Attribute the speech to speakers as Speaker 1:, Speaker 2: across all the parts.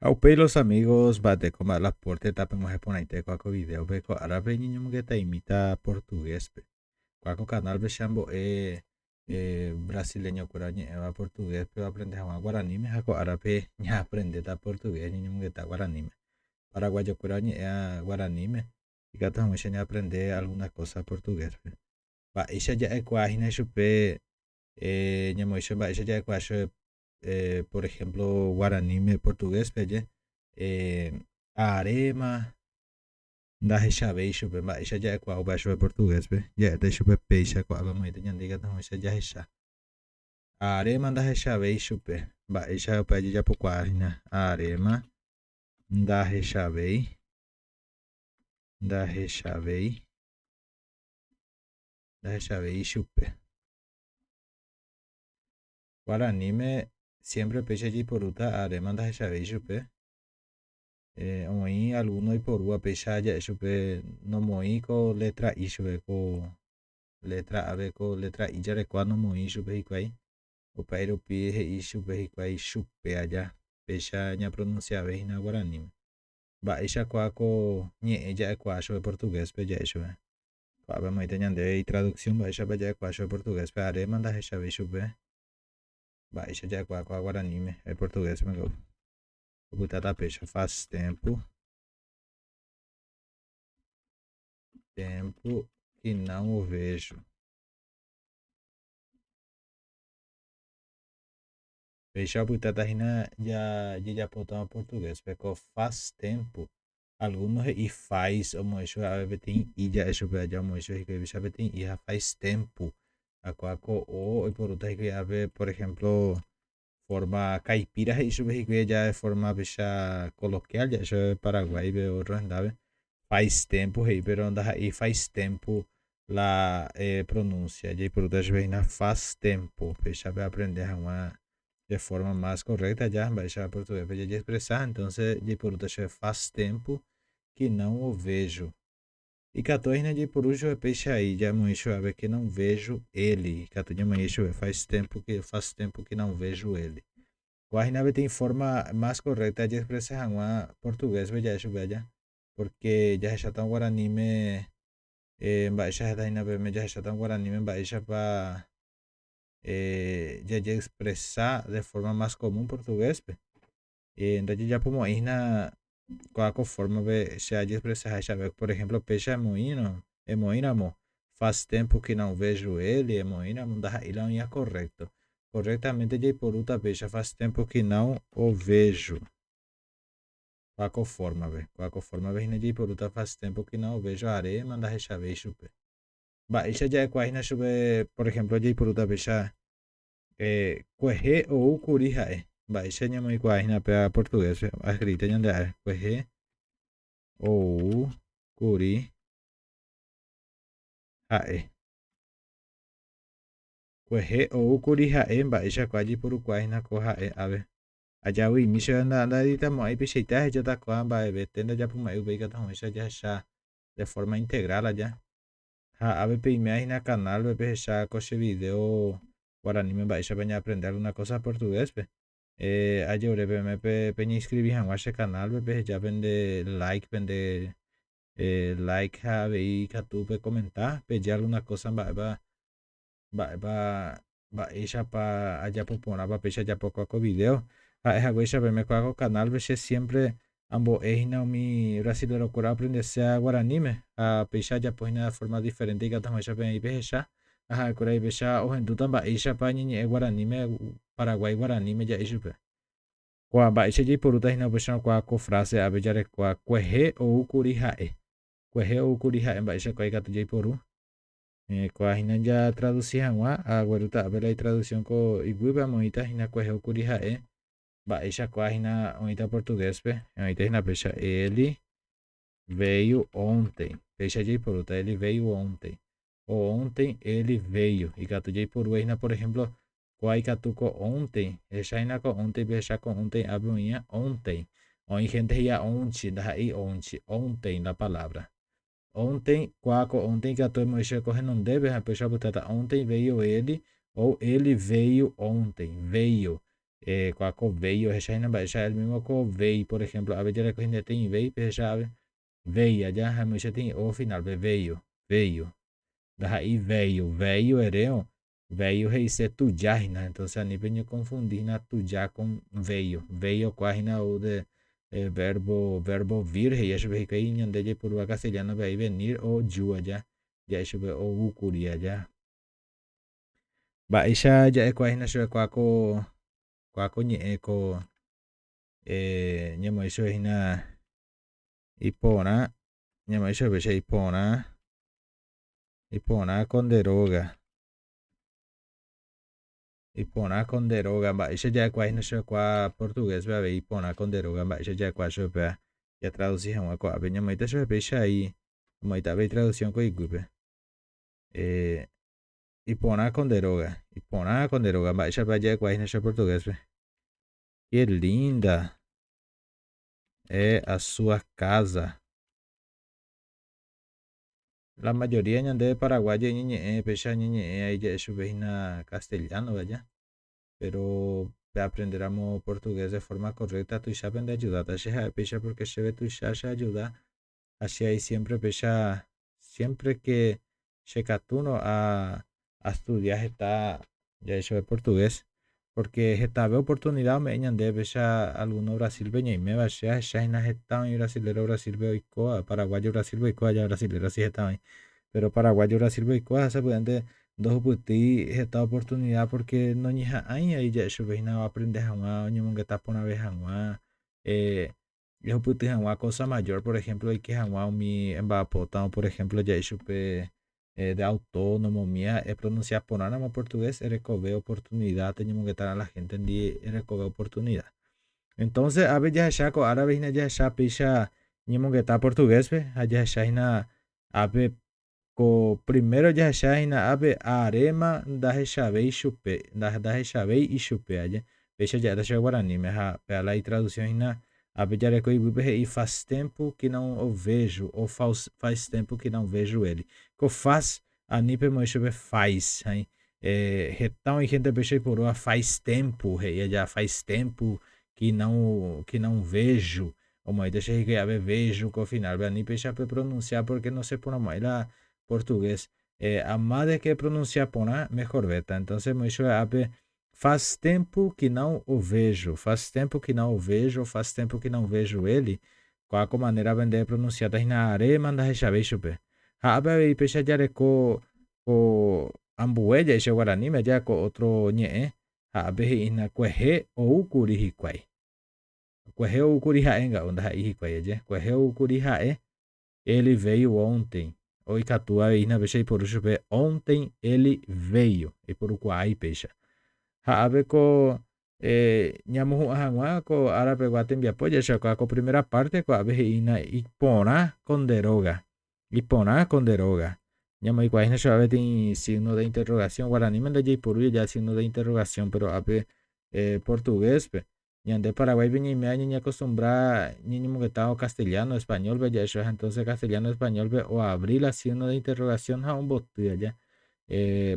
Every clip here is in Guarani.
Speaker 1: Ha upéi los amigos mba'eteko mba'e la puerta peg̃uahẽ porãite kua ko video-pe ko árape ñañomongetaimíta portugués-pe. Kua ko canal-pe che ambo'e brasileño-kuéra oñe'ẽva portugués-pe oaprende hag̃ua guaraníme ha ko árape ñaaprendéta portugués ñañomongeta guaraníme. Paraguayo-kuéra oñe'ẽva guaraníme ikatu hag̃uáicha ñaaprende alguna cosa portugués-pe. Mba'éicha ja'ekuaa hína chupe ñamoĩche mba'éicha ja'ekuaa chupe por ejemplo guaraníme portugués-pe aje aréma ndahechavéi chupe mba'éicha ja'ekuaa upéva chupe portugués-pe ja'éta ichupe péicha ko'ápe omoĩta ñande ikatu hag̃uáicha jahecha aréma ndahechavéi chupe mba'éicha upéva jajapokuaa hína aréma ndahechavéi ndahechavéi ndahechavéi chupe Guaraníme siempre péicha jaiporúta aréma ndahechavéi chupe. Oĩ alguno oiporúva péicha ja'e chupe nomoĩ ko letra i chupe ko letra ave ko letra i jarekua nomoĩ chupe hikuái. Upéi rupi he'i chupe hikuái chupe aja péicha ñapronunciave hína guaraníme. Mba'eichakua ko ñe'ẽ ja'ekuaa chupe portugués-pe ja'e chupe. Ko'ápe omoĩta ñandéve itraducción mba'éichapa ja'ekuaa chupe portugués-pe aréma ndahechavéi chupe mba'éicha ja'ekuaa ko'a guaraníme el portugués-pe niko opytáta péicha faz tempo tempo que não o vejo. Péicha opytáta hína jajapótava portugués-pe ko faz tempo Algunos he'i faiz omoĩ chupe ave peteĩ i ja'e chupe aja omoĩ chupe hikuái péicha peteĩ i ha faiz tempu. Akua ko o oiporúta hikuái ápe por ejemplo forma caipira he'i chupe hikuái aja de forma péicha coloquial ja'e chupe Paraguáipe otro hendápe. Faiz tempu he'i pero ndaha'éi faiz tempu la pronuncia jaiporúta chupe hína faz tempo péicha peaprende hag̃ua de forma más correcta ya mba'éicha portugués-pe jajeexpresa entonces jaiporúta chupe faz tempo que não o vejo. Ikatu hína jaiporu chupe péicha aí jamoĩ chupe ave que não vejo ele. Ikatu ñamoĩ chupe faz tempo que faz tempo que não vejo ele. Kóva hína peteĩ forma más correcta jajeexpresa hag̃ua portugués-pe ja'e chupe aja porque jahecháta guaraníme mba'éicha heta hína peẽme jahecháta guaraníme mba'éichapa jajeexpresa de forma más común portugués-pe. Ndajajapomo'ãi hína kóva ko forma-pe che ajeexpresaháicha avei. Por ejemplo, péicha emoĩrõ, emoĩramo faz tempo que não vejo ele, emoĩramo ndaha'éi la oĩva correcto. Correctamente jaiporúta péicha faz tempo que não o vejo. Kóva ko forma-pe. Kóva ko forma-pe hína jaiporúta faz tempo que não o vejo aréma ndahechavéi chupe. Mba'éicha ja'ekuaa hína chupe, por ejemplo, jaiporúta péicha kuehe ou kuri ha'e. Mba'éicha ñamoĩkuaa hína péva portugués-pe, aescribíta ñande ha'e, kuehe ou kuri ha'e. Kuehe ou kuri ha'e mba'eichakua jaiporukuaa hína ko ha'e ave. Ajavy'imi chéve nda'editamo'ãi peichaite ahejáta kóva mba'evete ndajapomo'ãi upéi ikatu hag̃uáicha jahecha de forma integral aja. Ha ave peime hína canal-pe pehecha ko che video guaraníme mba'éichapa ñaaprende alguna cosa portugués-pe. Ajerure peẽme peñeinscribi hag̃ua che canal-pe peheja pende like, pende like ha avei ikatu pekomenta peje alguna cosa mba'épa mba'épa mba'éichapa ajapo porãpa péicha ajapo kua ko video. Ha'e haguéicha peẽme kua ko canal-pe che siempre ambo'e hína umi brasilerokuéra oaprendesea guaraníme ha péicha ajapo hína de forma diferente ikatu hag̃uáicha peẽ ipehecha ha ha'ekuéra ipéicha ohendúta mba'éichapa ñañe'ẽ guaraníme Paraguái guaraníme ja'e ichupe. Kua mba'éicha jaiporúta hína upéicharõ kua ko frase ápe jarekua kuehe oúkuri ha'e. Kuehe oúkuri ha'e mba'éicha kua ikatu jaiporu. Kua hína jatradusi hag̃ua, aguerúta ápe la itraducción ko iguýpe amoĩta hína kuehe oúkuri ha'e mba'éicha kua hína oĩta portugués-pe, oĩta hína péicha Ele veio ontem. Péicha jaiporúta Ele veio ontem. O ontem ele veio. Ikatu jaiporu hína, por ejemplo, kua ikatu ko ontem. Ehecha hína ko ontem, pehecha ko ontem ápe oĩha ontem. Oĩ gente he'íva onchi, ndaha'éi onchi, ontem la palabra. Ontem, kua ko ontem ikatu emoĩ chéve ko henondépe ha péicha opytáta ontem veio ele ou ele veio ontem. Veio. Kua ko véi ohecha hína mba'éicha el mismo ko véi, por ejemplo, ápe jareko hína peteĩ véi pehecha ápe véi aja ha emoĩcha peteĩ o final-pe véio, véio. Ndaha'éi véio, véio erérõ, véio he'ise tuja hína, entonces ani peñekonfundi hína tuja con véio. Véio kua hína ou de verbo, verbo vir he'íva chupe hikuái ñande jaiporúva castellano-pe avei venir o ju aja, ja'e chupe oúkuri aja. Mba'éicha ja'ekuaa hína chupe kua ko kua ko ñe'ẽ ko ñamoĩ chupe hína iporã ñamoĩ chupe che iporã iporã ko nde róga iporã ko nde róga mba'éicha ja'ekuaa hína chupe kua portugués-pe avei iporã ko nde róga mba'éicha ja'ekuaa chupe péva jatraduci hag̃ua ko'ápe ñamoĩta chupe péicha ai amoĩta avei traducción ko iguýpe. Iporã ko nde róga. Iporã ko nde róga. Mba'éichapa ja'ekuaa hína che portugués-pe? Qué linda é a sua casa. La mayoría ñande paraguayo ñañe'ẽ péicha ñañe'ẽ ahí ja'e chupe hína castellano-pe aja. Pero pe aprendéramo portugués de forma correcta tuicha pende ayudáta. Che ha'e péicha porque chéve tuicha che ayuda ha che aĩ siempre péicha siempre que che katúrõ a astudia heta jahechave portugués porque hetave oportunidad ome'ẽ ñande péicha alguno Brasil-pe ñaiméva che ahecha hína heta oĩ brasilero Brasil-pe oikóva paraguayo Brasil-pe oikóva ja brasilero si heta oĩ pero paraguayo Brasil-pe oikóva ha sapy'ánte ndohupytýi heta oportunidad porque noñeha'ãi ai ja'e chupe hína oaprende hag̃ua oñemongeta porãve hag̃ua Jehupyty hag̃ua cosa mayor, por ejemplo, oike hag̃ua umi mba'apótavo, por ejemplo, ja'e chupe de autónomo umíva epronuncia porãramo portugués erekove oportunidad eñemongetarã la gente ndi erekove oportunidad. Entonces, ápe jahecha ko árape hína jahecha péicha ñemongeta portugués-pe ha jahecha hína ápe ko primero jahecha hína ápe aréma ndahechavéi chupe, ndahechavéi ichupe aje, péicha ja'éta chupe guaraníme ha péa la itraducción hína ápe jareko iguýpe he'i faz tempo que não o vejo o faz tempo que não vejo ele. Ko faz ani pemoĩ chupe faz, hãi heta oĩ gente péicha oiporúva faz tempo he'i aja faz tempo que não que não vejo Omoĩta che hikuái ave vejo ko final-pe, ani péicha pepronuncia porque noseporãmo'ãi la portugués. A más de que pronuncia porã, mejorvéta. Entonces omoĩ chupe ápe, Faz tempo que não o vejo, faz tempo que não o vejo, faz tempo que não vejo ele. Kóa ko manera pende pronunciáta hína aréma ndahechavéi chupe. Ha ápe avei péicha jareko ko ambue ja'éicha guaraníme aja ko otro ñe'ẽ ha ápe he'i hína kuehe oúkuri hikuái. Kuehe oúkuri ha'e nga'u ndaha'éi hikuái aje. Kuehe oúkuri ha'e, Ele veio ontem. O ikatu avei hína péicha eiporu chupe ontem ele veio. Eiporukuaái péicha. Ha ápe ko ñamohu'ã hag̃ua ko ára pegua tembiapo jahechakuaa ko primera parte ko ápe he'i hína iporã ko nde róga. Iporã ko nde róga. Ñamoĩkuaa hína chupe peteĩ signo de interrogación. Guaraníme ndajaiporúi aja signo de interrogación, pero ápe portugués-pe. Ñande Paraguáipe ñaiméva ñañeacostumbra ñañemongetávo castellano, español-pe ja'e entonces castellano, español-pe oabri la signo de interrogación ha omboty aja.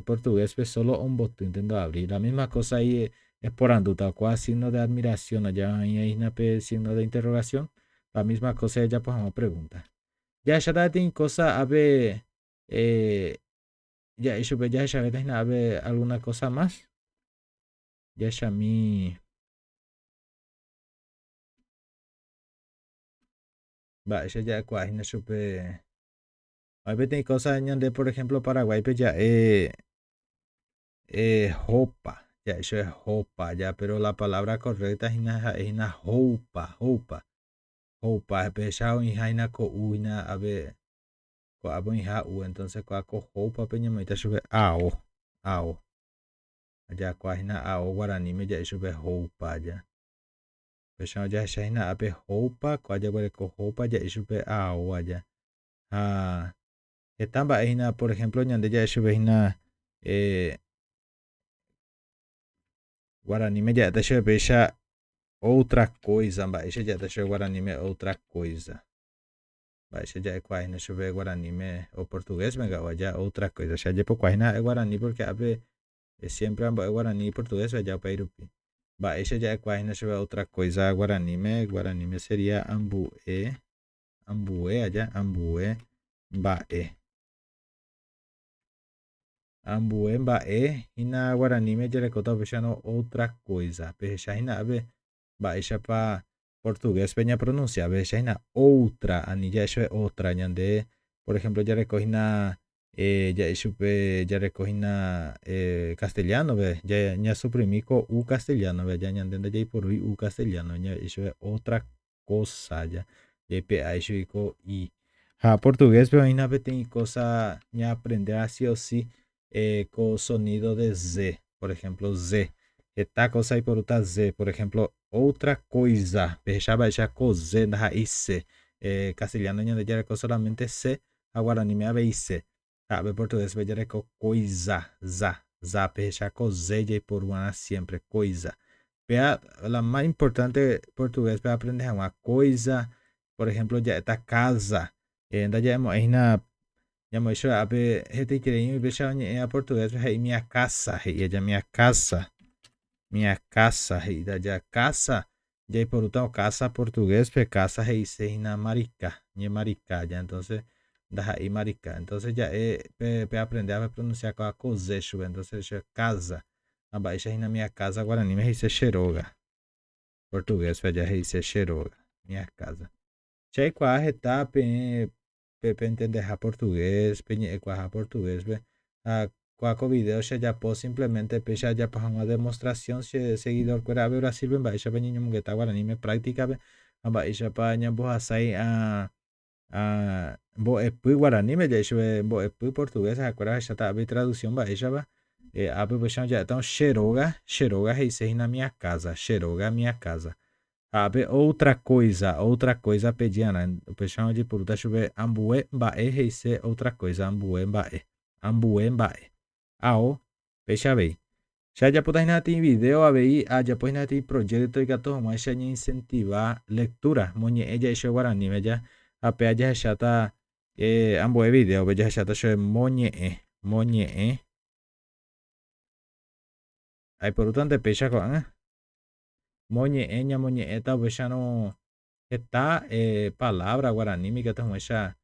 Speaker 1: Portugués-pe solo ombotýnte ndoabri. La misma cosa ahí eporandúta kua signo de admiración aja oĩ hína pe signo de interrogación, la misma cosa jajapo hag̃ua pregunta. Jahecháta peteĩ cosa ápe ja'e chupe jahechavéta hína ápe alguna cosa más. Jahechami mba'éicha ja'ekuaa hína chupe. Oĩ peteĩ cosa ñande por ejemplo Paraguáipe ja'e hópa, ja'e chupe hópa ja, pero la palabra correcta hína ha'e hína hóupa, hóupa, hóupa, pehecha oĩha hína ko'u hína ápe, ko'ápe oĩha u, entonces kóa ko hóupape ñamoĩta chupe ao, ao. Ajakuaa hína ao guaraníme ja'e chupe hóupa aja. Upéicharõ jahecha hína ápe hóupa, ko ajaguereko hóupa ja'e chupe ao aja. Ha heta mba'e hína, por ejemplo, ñande ja'e chupe hína eh, guaraníme ja'éta chupe péicha outra coisa, mba'éicha ja'éta chupe guaraníme outra coisa. Mba'éicha ja'ekuaa hína chupe guaraníme o portugués-pe nga'u aja outra coisa. Che ajepokuaa hína ha'e guarani porque ápe siempre ambo'e guarani portugués-pe aja upéi rupi. Mba'éicha ja'ekuaa hína chupe otra cosa guaraníme? Guaraníme sería ambue, ambue aja, ambue mba'e. Ambue mba'e hína guaraníme jarekóta upéicharõ otra cosa. Pehecha hína ápe mba'éichapa portugués-pe ñapronuncia, pehecha hína outra, ani ja'e chupe otra. Ñande, por ejemplo, jareko hína eh, ja'e chupe jareko hína eh, castellano-pe, ñasuprimi ko u castellano-pe, ja ñande ndajaiporúi u castellano, ja'e chupe otra cosa, ja jaipe'a ichugui ko i. Ha portugués-pe oĩna peteĩ cosa ñaaprendéva sí o sí eh, ko sonido de z, por ejemplo, z. Heta cosa aiporúta z, por ejemplo, outra coisa, pehecha va'echa ko z ndaha'éi c. Eh, castellano ñande jareko solamente c ha guaraníme avei c. Ha pe portugués-pe jareko coisa, za, za, pehecha ko z jaiporu'arã siempre, coisa. Péa la más importante portugués-pe aprende hag̃ua coisa, por ejemplo ja'éta casa, eh, ndaja'emo'ãi hína ñamoĩ chupe ápe hetaiterei upéicha oñe'ẽva portugués-pe he'i mia casa, he'i aja mia casa, mia casa he'íta aja casa, jaiporúta casa portugués-pe, casa he'ise hína marika, ñemarika aja, entonces ndaha'éi marika, entonces ja'e pe pe aprende pe pronuncia kóva ko ze chupe, entonces che casa, ha mba'éicha hína mia casa guaraníme he'ise che róga, portugués-pe aja he'ise che róga, mia casa. Che aikuaa heta peẽ pe pentendeha portugués, peñe'ẽkuaaha portugués-pe, ha kóa ko video che ajapo simplemente péicha ajapo hag̃ua demostración che seguidor-kuéra ave Brasil-pe mba'éichapa ñañomongeta guaraníme práctica-pe ha mba'éichapa ñambohasái a a mbo'epy guaraníme ja'e chupe mbo'epy portugués ha'ekuéra ohecháta ápe traducción mba'éichapa ápe upéicha ja'éta che róga, che róga he'ise hína mia casa, che róga mia casa. Ha ápe outra coisa, outra coisa pejearã, upéicharõ ojeporúta chupe ambue mba'e he'ise outra coisa, ambue mba'e, ambue mba'e. Ao, péicha avei. Che ajapóta hína peteĩ video avei ajapo hína peteĩ proyecto ikatu hag̃uáicha ñaincentiva lectura, moñe'ẽ ja'e chupe guaraníme ja, ha pe ajahecháta eh, ambue video-pe jahecháta chupe moñe'ẽ, moñe'ẽ. Aiporútante péicha ko'ág̃a. Moñe'ẽ ñamoñe'ẽta upéicharõ heta palabra guaraníme ikatu hag̃uáicha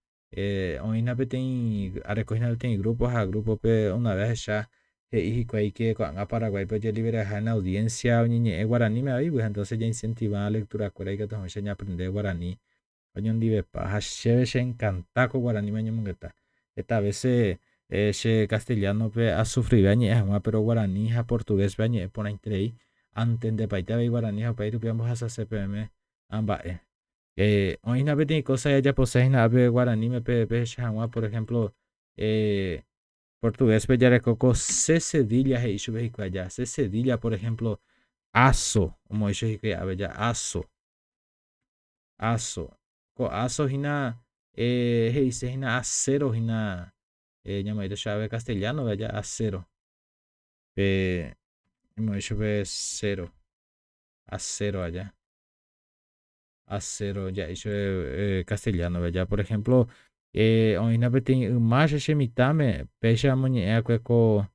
Speaker 1: oĩna peteĩ areko hína peteĩ grupo ha grupo-pe una vez ahecha he'i hikuái ke ko'ág̃a Paraguáipe ojeliberaha en audiencia oñeñe'ẽ guaraníme avei pues entonces jaincentiva lectura-kuéra ikatu hag̃uáicha ñaaprende guarani oñondivepa ha chéve che encanta ko guaraníme añomongeta. Heta vece che castellano-pe asufrive añe'ẽ hag̃ua pero guarani ha portugués-pe añe'ẽ porãiterei, antendepaite avei guarani ha upéi rupi ambohasase peẽme ã mba'e. Oĩhína peteĩ cosa jajapose hína ápe guaraníme pehecha hag̃ua, por ejemplo, portugués-pe jareko ko ce cedilla he'i chupe hikuái ja, ce cedilla por ejemplo aso omoĩ chupe hikuái ápe ja, aso. Aso. Ko aso hína eh, he'ise hína acero hína eh, ñamoĩta chave castellano aja acero. Pe ñamoĩ chupe cero. Acero aja. Acero ja'e chupe eh, castellano aja. Por ejemplo, eh, oĩna peteĩ yma che che mitãme péicha amoñe'ẽ akue ko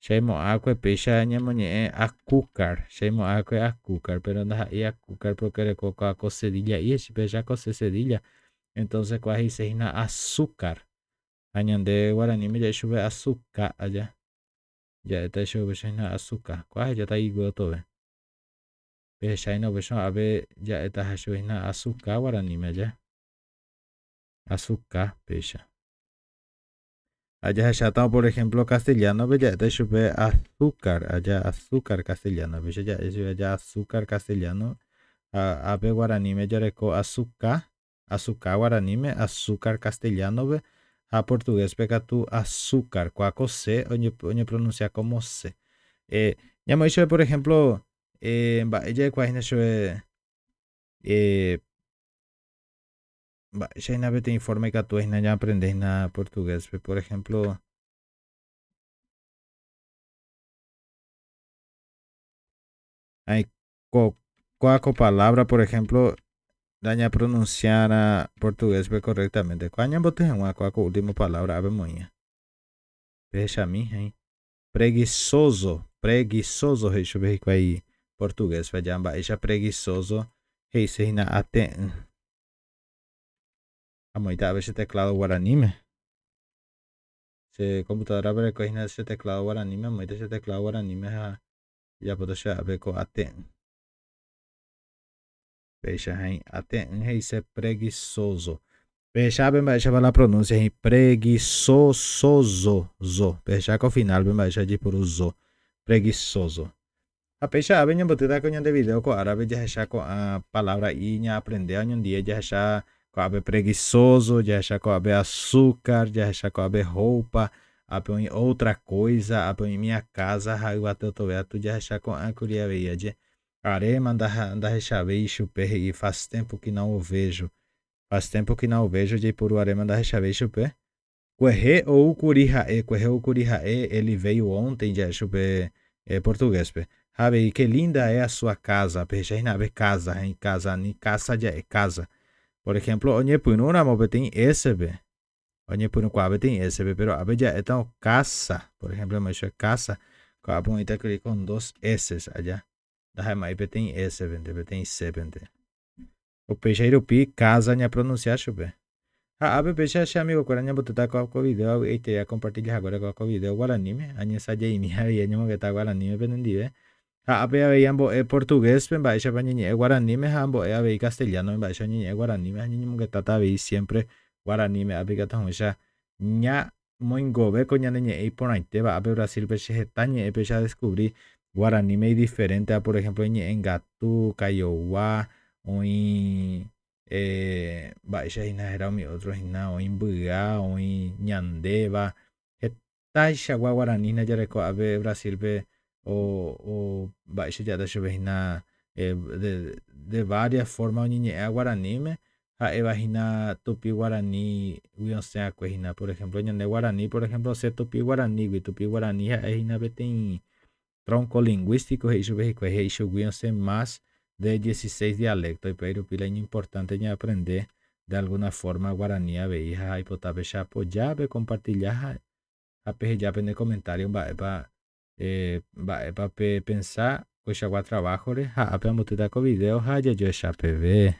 Speaker 1: Che aimo'ãkue péicha ñamoñe'ẽ akúkar, che aimo'ãkue akúkar, péro ndaha'éi akúkar pórke oreko kóa ko sedilla'i he'i péicha ko se sedilla. Entónse kóa he'ise hína asúkar. Ha ñande guaraníme ja'e chupe asuka aja. Ja'éta chupe upéicha hína asuka. Kóa hejáta iguotove. Pehecha hína upéicha ápe ja'étaha chupe hína asuka guaraníme aja. Asuka péicha. Ha jahecháta por ejemplo castellano-pe ja'éta ichupe azúcar, aja azúcar castellano-pe, péicha ja'e chupe aja azúcar castellano, ha ápe guaraníme jareko asuka, asuka guaraníme, azúcar castellano-pe, ha portugués-pe katu açúcar, kua ko c oñepronuncia como c. Eh, ñamoĩ chupe por ejemplo, eh, mba'e ja'ekuaa hína chupe, eh, Mba'éicha hína peteĩ forma ikatu hína ñaaprende hína portugués-pe. Por ejemplo, hay ko, kóa ko palabra, por ejemplo, nañapronunciara portugués-pe correctamente. Kóa ñamboty hag̃ua kóa ko último palabra ápe moĩva. Pehechami, he'i. Preguiçoso, preguiçoso he'i chupe hikuái. portugués-pe aja mba'éicha preguiçoso he'ise hína ate'ỹ. Amoĩta ave che teclado guaraníme. Che computadora-pe areko hína che teclado guaraníme, amoĩta che teclado guaraníme ha ejapóta che ápe ko ate'ỹ. Péicha he'i ate'ỹ he'ise preguiçoso. Pehecha pe mba'éichapa la pronuncia he'i preguiçosozo, zo. Pehecha ko final-pe mba'éicha ojeipuru zo. Preguiçoso. Ha péicha ave ñambotýta ko ñande video ko árape jahecha ko'ã palabra-i ñaaprendéva oñondie jahecha ko'ápe preguiçoso, jahecha ko'ápe azúcar, jahecha ko'ápe roupa, ápe oĩ outra coisa, ápe oĩ minha casa ha yvate otove atu jahecha ko'ã kuri avei aje. Aréma ndahechavéi ichupe he'i faz tempo que não o vejo. Faz tempo que não o vejo jaiporu aréma ndahechavéi chupe. Kuehe ou kuri ha'e, kuehe ou kuri ha'e, ele veio ontem ja'e chupe portugués-pe. Ha avei que linda é a sua casa, pehecha hína ave casa, he'i casa, ani casa ja'e casa. Por ejemplo, oñepyrũramo peteĩ S-pe, oñepyrũkuaa peteĩ S-pe, péro ápe ja'éta casa, por ejemplo, emoĩ chupe casa, ko'ápe oĩta kuri con dos S aja, ndaha'emo'ãi peteĩ S-pente, peteĩ C-pente. Upéicha rupi casa ñapronuncia chupe. Ha ápe péicha che amigokuéra ñambotyta ko'ã ko video avy'aiterei akompartilla haguére ko'ã ko video guaraníme, añesaje'imi avei añomongeta guaraníme penendive. Ha ápe avei ambo'e portugués-pe mba'éichapa ñañe'ẽ guaraníme ha ambo'e avei castellano-pe mba'éicha oñeñe'ẽ guaraníme ha ñañomongetáta avei siempre guaraníme ápe ikatu hag̃uáicha ñamoingove ko ñane ñe'ẽ iporãitéva ápe Brasil-pe che heta ñe'ẽ péicha adescubri guaraníme idiferénteva por ejemplo iñe'ẽngatu, kaiowá, oĩ mba'éicha hína héra umi otro hína oĩ mbyja, oĩ ñandéva, Hetaichagua guarani hína jareko ápe Brasil-pe o mba'éicha ja'éta chupe hína de varias forma oñeñe'ẽva guaraníme ha'éva hína tupi guaranígui osẽ va'ekue hína. Por ejemplo ñande guarani por ejemplo osẽ tupi guaranígui, tupi guarani ha'e hína peteĩ tronco lingũístico he'i chupe hikuái he'i chugui osẽ más de dieciséis dialecto upéi rupi la iñimportante ñaaprende de alguna forma guarani avei ha aipota pecheapoja, pekompartilla ha peheja pene comentario mba'épa mba'épa pepensa koichagua trabajo-re ha ápe ambotýta ko video ha jajoecha peve.